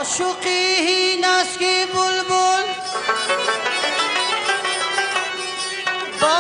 عاشقی این است که بلبل با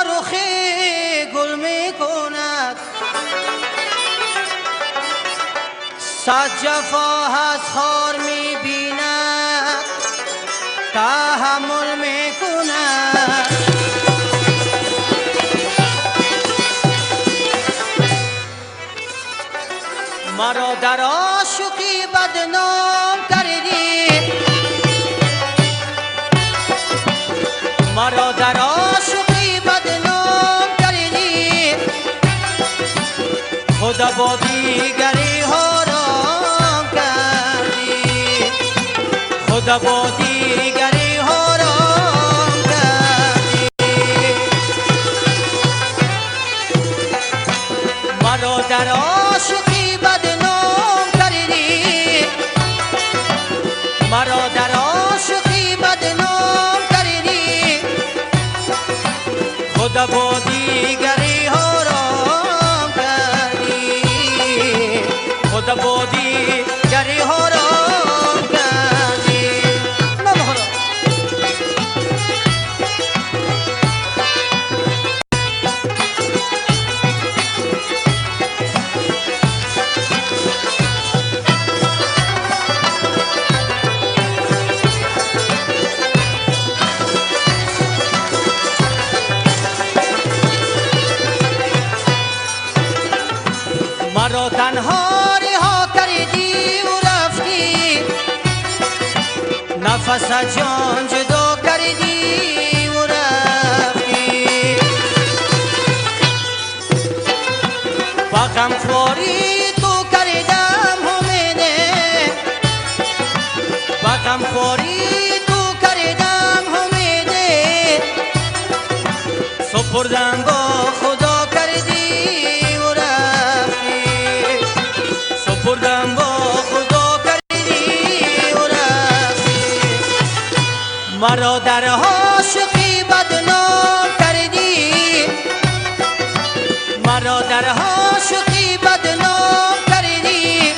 رخ گل می کند، صد جفا از خار می بیند، تحمل می کند. مرا در عاشقی بدنام کردی، مرا در عاشقی بدنام کردی، خدا با دیگری حرام کردی، خدا با دیگری حرام کردی. مرا در عاشقی بدنام کردی، مرا در عاشقی بدنام کردی، خدا با دیگری حرام کردی، خدا با دیگری حرام کردی. نام خدا. مرا تنها رها کردی و رفتی، نفس از جان جدا کردی و رفتی، با غمخواری تو کردم امیده، با غمخواری تو کردم امیده، سپردم با خدا کردی و رفتی، سپردم با خدا کردی و رفتی. مرا در عاشقی بدنام کردی، مرا در عاشقی بدنام کردی،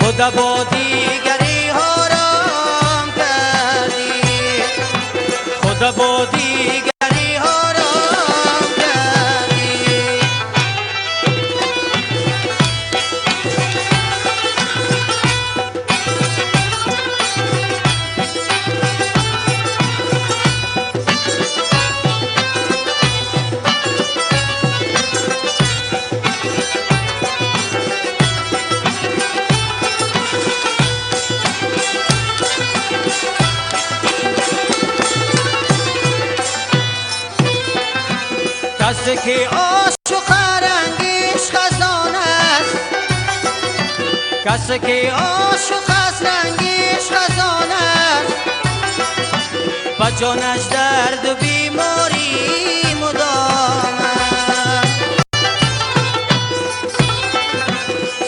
خدا با دیگری حرام کردی، خدا با دیگری حرام کردی. کسی که عاشق رنگش خزان است، کسی که عاشق است رنگش خزان است، با جانش درد و بیماری مدام است.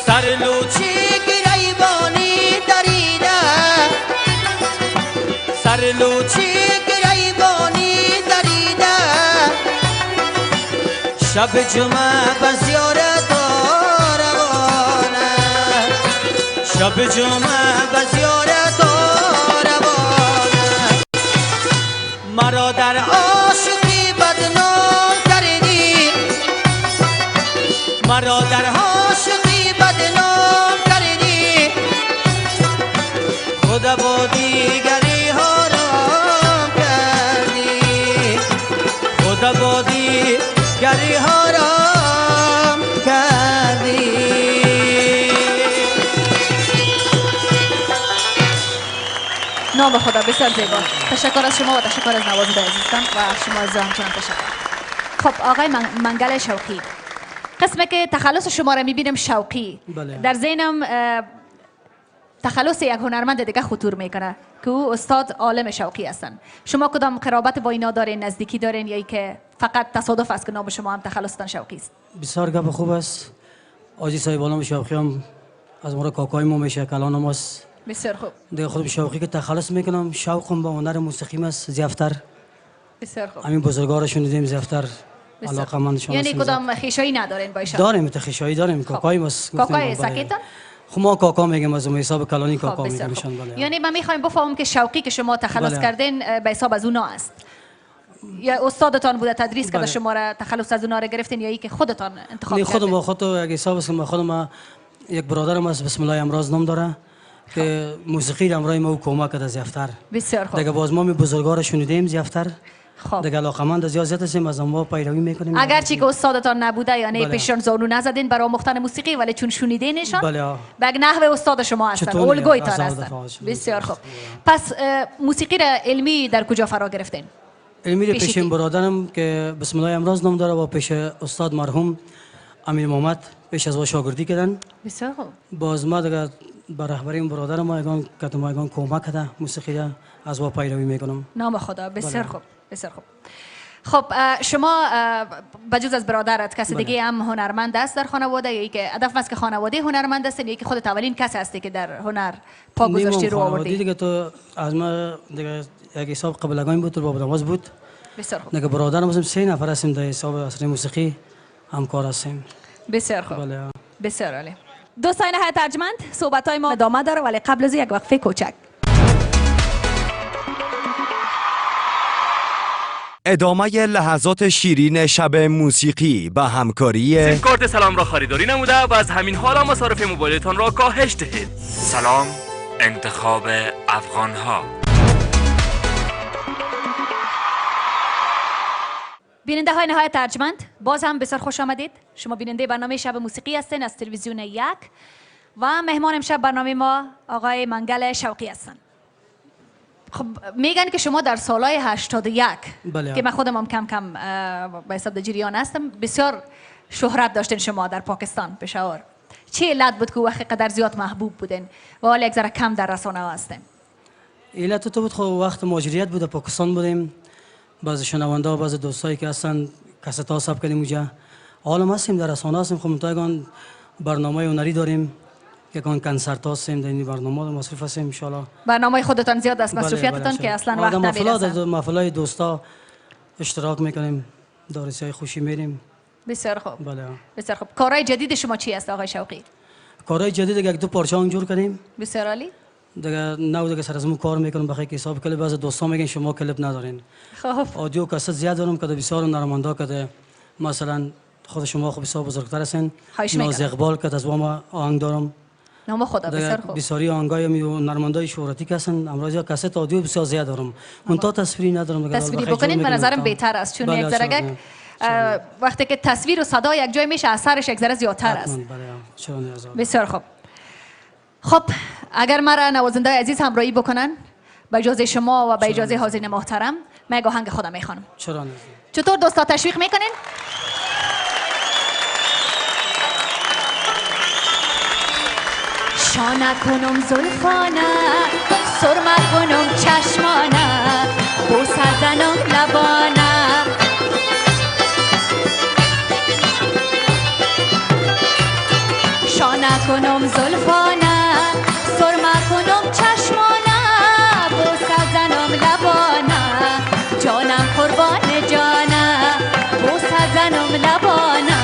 سر لوچی گریبانی دریده، سر لوچی گریبانی دریده، شب جمعه به زیارت روانه، شب جمعه به زیارت روانه. مرا در عاشقی بدنام کردی، مرا در عاشقی بدنام کردی، خدا با دیگری حرام کردی، خدا با دیگری حرام کردی. نام خدا، بسیار زیبا. تشکر از شما و تشکر از نوازنده عزیزتان و شما از همچنان تشکر. خب آقای منگل شوقی، قسمه که تخلص شما را میبینم شوقی، بله. در ذهنم تخلص یک هنرمند دیگه خطور میکنه که او استاد عالم شوقی هستن. شما کدام قرابت با اینا دارین، نزدیکی دارین، یا ای که فقط تصادف است که نام شما هم تخلصتان شوقی است؟ بسیار گپ خوب است. حاجی صاحب عالم شوقی هم از ما کاکای ما میشه، کلان ماست. بسیار خوب. دیگه خودم شوقی که تخلص میکنم، شوقم با هنر موسیقی است زیافتر. بسیار خوب. همین بزرگا رو شنیدیم زیافتر علاقه من یعنی کدام خیشایی ندارین با ایشان؟ داریم، تا خیشایی داریم، کاکای ماست. کاکای سکیتان؟ خب ما کاکا میگیم از اون حساب کلانی خب کاکا بسیار میگیم خوب. بله. یعنی من میخوایم بفهمم که شوقی که شما تخلص بله. کردین به حساب از اونا است یا استادتان بوده تدریس کرده بله. شما را تخلص از اونا را گرفتین یا ای که خودتان انتخاب نه خودم کردین؟ با خود یک حساب است که من خودم یک برادرم است بسم الله امراض نام داره که موسیقی را همراه ما او کمک کرده زیافتر. بسیار خوب. دیگه باز ما می بزرگا را شنیدیم زیافتر. خب. دیگه علاقمند زیاد زیاد هستیم از ما پیروی میکنیم. اگرچه که استادتان نبوده یعنی بله. پیششان زانو نزدین برای آموختن موسیقی ولی چون شنیدینشان بله. به یک نحو استاد شما هستن چطور الگویتان از هستن. دفعه شما. بسیار خوب. پس موسیقی را علمی در کجا فرا گرفتین؟ علمی را پیش پیش کی؟ این برادرم که بسم الله امراض نام داره و پیش استاد مرحوم امیر محمد پیش از او شاگردی کردن. بسیار خوب. باز ما دیگه به رهبری این برادرم ما یگان کتم ما یگان کمک کرده موسیقی را از او پیروی میکنم. نام خدا. بسیار بله. خوب. بسیار خوب. خب شما بجز از برادرت کسی بله. دیگه هم هنرمند است در خانواده یا که هدف است که خانواده هنرمند هستین یا که خودت اولین کس هستی که در هنر پا گذاشتی رو خانوادگی آوردی؟ دیگه تو از ما دیگه یک حساب قبلگان بود تو باب نواز بود. بسیار خوب. دیگه برادرم هستیم 3 نفر هستیم در حساب اصلی موسیقی همکار هستیم. بسیار خوب. بله. بسیار عالی. دوستان حیات ارجمند صحبت های ما ادامه داره ولی قبل از یک وقفه کوچک. ادامه لحظات شیرین شب موسیقی با همکاری سیم کارت سلام را خریداری نموده و از همین حالا مصارف موبایلتان را کاهش دهید. سلام، انتخاب افغان ها. بیننده های نهایت ارجمند باز هم بسیار خوش آمدید. شما بیننده برنامه شب موسیقی هستین از تلویزیون یک و مهمان امشب برنامه ما آقای منگل شوقی هستند. خب میگن که شما در سالهای 81 بله. که من خودم هم کم کم به حساب جریان هستم بسیار شهرت داشتین شما در پاکستان پشاور. چه علت بود که وقت قدر زیاد محبوب بودین و حالا یک ذره کم در رسانه ها هستین؟ علت تو بود خب وقت مهاجریت بود پاکستان بودیم. بعض شنونده و بعض دوستایی که هستن کست ها ثبت کردیم اونجا. حالا ما هستیم در رسانه هستیم خب منتها برنامه هنری داریم یکان کنسرت هستیم در این برنامه مصروف هستیم ان شاء الله. برنامه خودتان زیاد است مصروفیتتان که اصلا وقت نمیرسه. محفلای دوستا اشتراک میکنیم دارسی های خوشی میریم. بسیار خوب. بله. بسیار خوب. کارهای جدید شما چی است آقای شوقی؟ کارهای جدید یک دو پارچه هم جور کردیم. بسیار عالی. دیگه نو دیگه سر از مو کار میکنم بخاطر که حساب کلیپ بعض دوستا میگن شما کلیپ ندارین. خب audio کاست زیاد دارم که بسیار هنرمندا که مثلا خود شما خب بسیار بزرگتر هستین. ناز اقبال که از ما آهنگ دارم. نام خدا. بسیار خوب. بسیاری آهنگای می هنرمندای شهرتی که هستن امروز کاست audio بسیار زیاد دارم. من تا تصویری ندارم. تصویری بکنین به نظرم بهتر است چون یک ذره وقتی که تصویر و صدا یک جای میشه اثرش یک ذره زیادتر است. بسیار خوب. خب اگر مرا نوازنده عزیز همراهی بکنن به اجازه شما و به اجازه حاضرین محترم من یک آهنگ خودم میخوانم. چرا نه؟ چطور دوستا تشویق میکنین؟ شانه کنم زلفانه سرمه کنم چشمانه بوسه زنم لبانه شانه کنم زلفانه سرمه کنم چشمانه بوسه زنم لبانه جانم قربان جانه بوسه زنم لبانه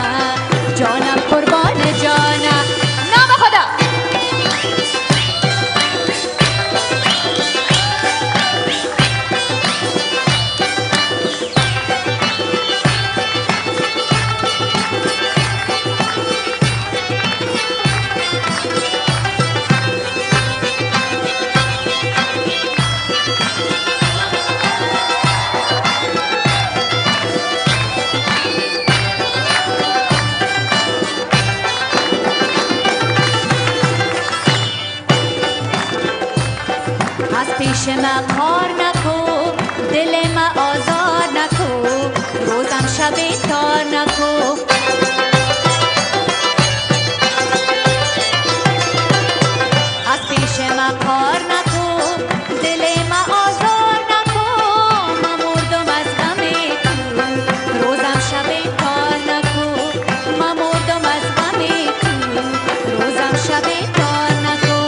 جانم قربان جانه. نام خدا. پیش من کار نکو دل من آزار نکو روزم شب تار نکو از پیش من کار نکو دل من آزار نکو من مردم از غم تو روزم شب تار نکو من مردم از غم تو روزم شب تار نکو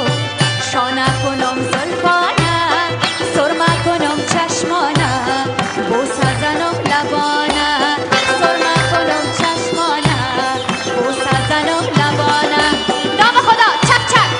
شانه کنم زلفانه سرمه کنم چشمانه بوسه زنم لبانه سرمه کنم چشمانه بوسه زنم لبانه. نام خدا. چک چک.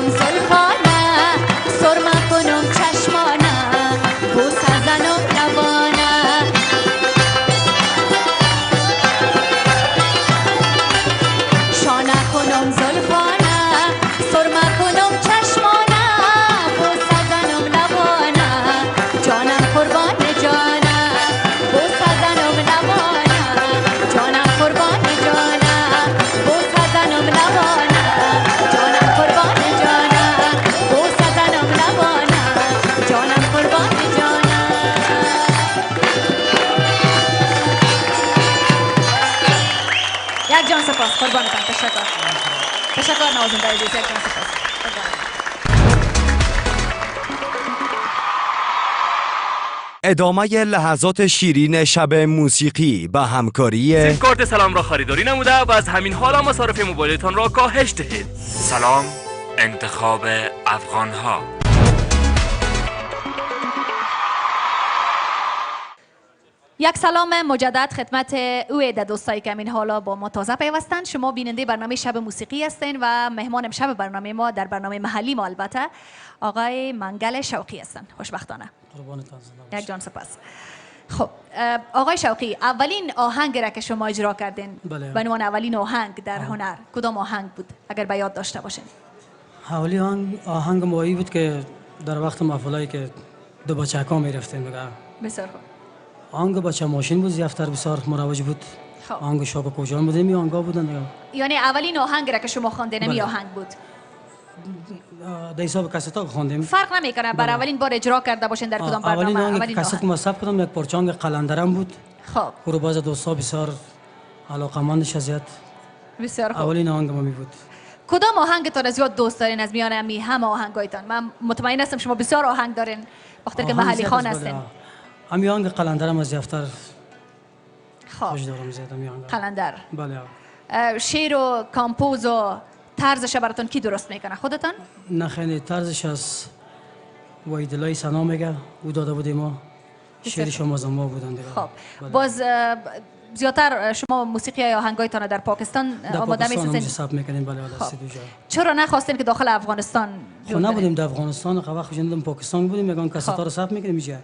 کنم زلفانه، سرمه کنم چشمانه، بوسه زنم لبانه. شانه کنم زلفانه، سرمه کنم چشمانه، بوسه زنم لبانه، جانم قربان جانه، بوسه زنم لبانه، جانم قربان جانه، بوسه زنم لبانه، جانم قربان جانه، بوسه زنم لبانه، جانم قربان جانه. یک جان سپاس، قربانتان. تشکر، تشکر نوازنده عزیز، یک جان سپاس، قربانتان. ادامه لحظات شیرین شب موسیقی به همکاری سیم کارت سلام را خریداری نموده و از همین حالا مصارف موبایلتان را کاهش دهید. سلام، انتخاب افغان ها. یک سلام مجدد خدمت او در دوستایی که همین حالا با ما تازه پیوستند. شما بیننده برنامه شب موسیقی هستین و مهمان امشب برنامه ما در برنامه محلی ما البته آقای منگل شوقی هستند. خوشبختانه قربانتان، زنده یک باشید. جان سپاس. خب آقای شوقی، اولین آهنگ را که شما اجرا کردین بله. به عنوان اولین آهنگ در هنر کدام آهنگ بود اگر به یاد داشته باشین؟ اولی آهنگ مایی بود که در وقت محفلایی که دو بچه‌ها میرفتیم دیگه. بسیار خوب. آهنگ بچه ماشین بود، زیافتر بسیار مروج بود. خب. آهنگ شاک کوجان بودیم، یا آهنگا بودن دیگه. یعنی اولین آهنگ را که شما خواندین می بله. آهنگ بود؟ در حساب کاستا خواندیم. فرق نمیکنه، بر اولین بار اجرا کرده باشین در کدام برنامه؟ اولین آهنگ که اولین کاست آهنگ. ما ثبت کردم یک پارچه آهنگ قلندرم بود. خب او رو باز دوستا بسیار علاقمندش زیاد. بسیار خوب. اولین آهنگ ما می بود. کدام آهنگتان زیاد دوست دارین از میان همی همه آهنگایتان؟ من مطمئن هستم شما بسیار آهنگ دارین وقتی که آهنگ محلی زیاد خان است، بله. هستین. همی آهنگ قلندرم از زیافتر خب خوش دارم زیاد همی آهنگ. قلندر. بله. شعر و compose و طرزش براتون کی درست میکنه؟ خودتان؟ نه خیلی، طرزش از وحیدالله سنا میگه، او داده بودیم ما. شعرش هم از ما بودن دیگه. خب بله. باز زیادتر شما موسیقی یا آهنگایتان رو در پاکستان در آماده پاکستان میسازین؟ هم ثبت میکنیم، بله، خب. خب. استودیو. چرا نخواستین که داخل افغانستان خب جور نبودیم در افغانستان، خب وقت جندم پاکستان بودیم، یگان کاستا خب. رو ثبت میکنیم اینجا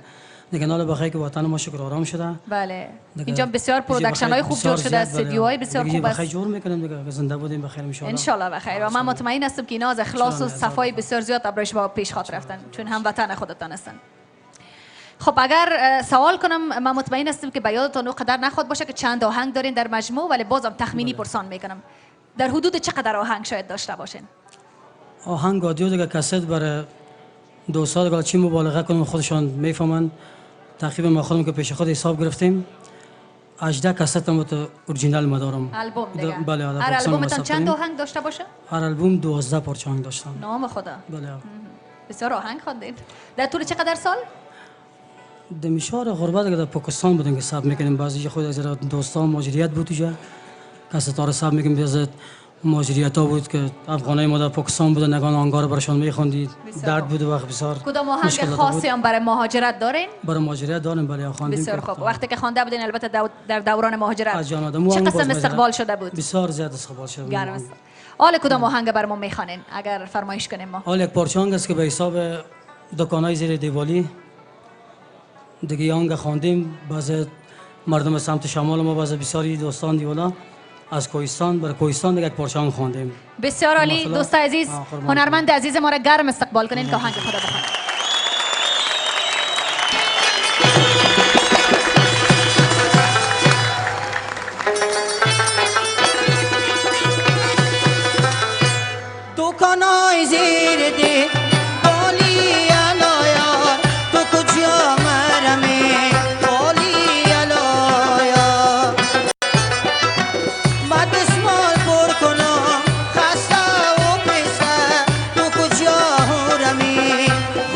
دیگه. ناله بخیر که وطن ما شکر آرام شده. بله دیگه اینجا بسیار اینجا production های بخیر خوب بسیار جور شده، زیاد، بله. استودیوهای بسیار دیگه خوب بخیر است. جور میکنیم دیگه، زنده بودیم بخیر ان شاء الله. انشالله بخیر. و من مطمئن هستم که اینا از اخلاص و انشالله. صفای بسیار زیاد برای شما پیش خواهد رفتن چون هم وطن خودتان هستن. خب اگر سوال کنم، من مطمئن هستم که به یادتان او قدر نخواد باشه که چند آهنگ دارین در مجموع، ولی بازم تخمینی پرسان میکنم در حدود چقدر آهنگ شاید داشته باشین؟ آهنگ audio دیگه کست برای دوستا دیگه چی مبالغه کنم خودشان میفهمن. تقریبا ما خودم که پیش خود حساب گرفتیم 18 کست هم تو اورجینال ما دارم. آلبوم دیگه؟ بله، در هر پاکستان ما آلبومتان ثبت چند کردیم. آهنگ داشته باشه؟ هر آلبوم 12 پارچه آهنگ داشتم. نام خدا. بله. بسیار آهنگ خواندین. در طول چقدر سال؟ دمیشار غربت که در پاکستان بودیم که ثبت میکنیم، بعضی خود از دوستان مهاجریت بود اونجا کست ها رو ثبت میکنیم. بعضی مهاجریت ها بود که افغانای ما در پاکستان بودن، نگان آهنگا رو برشان میخوندید. بسیار درد خوب. بود و وقت بسیار کدام آهنگ مشکلات بود. خاصی هم برای مهاجرت دارین؟ برای مهاجریت داریم، بله، خواندیم. بسیار که خوب. وقتی که خوانده بودین البته در دوران مهاجرت از جان آدم چه قسم استقبال شده بود؟ بسیار زیاد استقبال شده بود. گرم است. حال کدام آهنگ بر ما میخوانین اگر فرمایش کنیم ما؟ حال یک پارچه آهنگ است که به حساب دکانای زیر دیوالی دیگه یه آهنگ خواندیم. بعض مردم سمت شمال ما، بعض بسیاری دوستان دیوالا از کوهستان، برای کوهستان دیگه یک پارچه آهنگ خواندیم. بسیار عالی. مثلا؟ دوست عزیز، قربان. هنرمند عزیز ما را گرم استقبال کنین که آهنگ خدا بخوانه. دکانای زیر دی بالی علایا، تو کجا مرمی بالی علایا، ما دستمال پر کنم خسته و پیسه، تو کجا رمی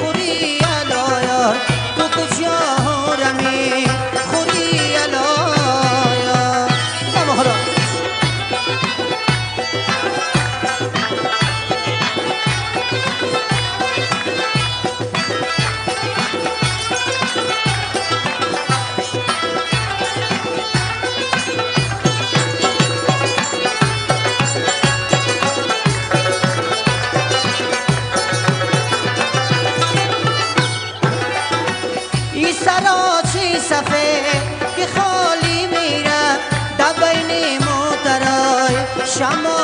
خوری علایا، تو کجا رمی خوری علایا. نام خدا. شمال.